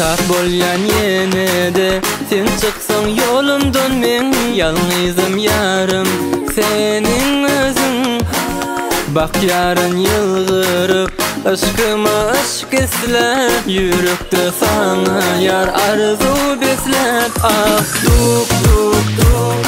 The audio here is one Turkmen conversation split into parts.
Şat bolýan ýene-de Sen çyksaň ýolumdan meň Ýalňyzym ýarym Seniň özüň Bakýaryn ýylgyryp Yşkyma yşk isläp Ýürekde saňa ýar arzuw besläp Ah duk duk duk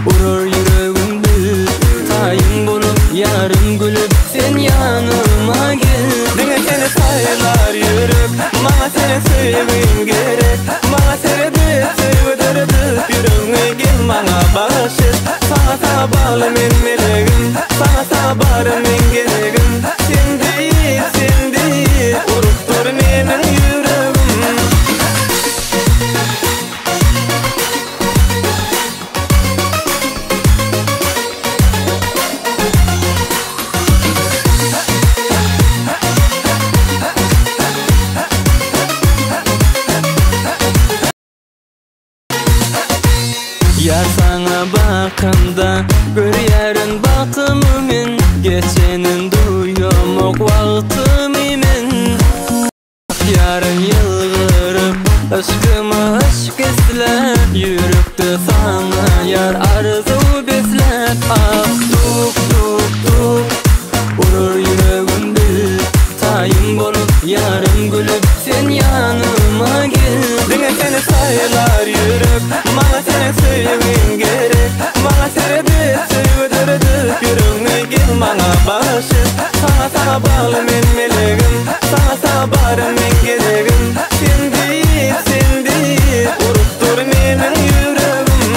Urar ýüregim bil Taýyn bolup ýarym gülüp Sen ýanyma gel. Diňe seni saýlar ýürek Maňa seni söýgüň gerek Maňa seredip söýgi döredip Ýüregiňi gel maňa bagyş et Saňa saňa bagly men melegim Saňa saňa bary meň geregim Sen diýip sen diýip Urup dur meniň ýüregim. Ýar saňa bakamda görýärin bagtymy men Geçenin duýamok wagtymy men Bakýaryn ýylgyryp yşkyma yşk isläp Ýürekde saňa ýar arzuw besläp Ah duk duk duk urar ýüregim bil Taýyn bolup ýarym gülüp sen ýanyma gel. Diňe seni saýlar ýürek Maňa seni söýgüň gerek Maňa seredip söýgi döredip Ýüregiňi gel maňa bagyş et Saňa saňa bagly men melegim Saňa saňa bary meň geregim Sen diýip sen diýip Urup dur meniň ýüregim.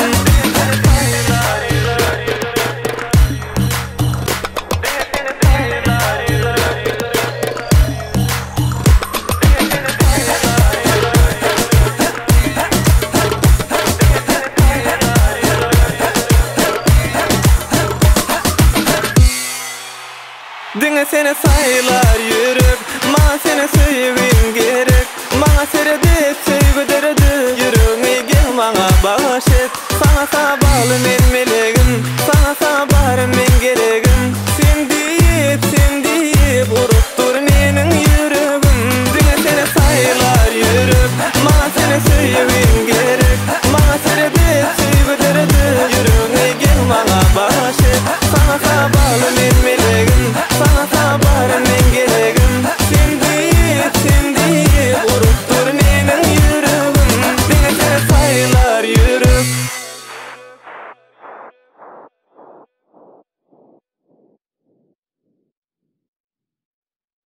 Diňe seni saýlar ýürek Maňa seni söýgüň gerek Maňa seredip söýgi döredip Ýüregiňi gel maňa bagyş et Saňa saňa bagly men melegim Saňa saňa bary meň geregim.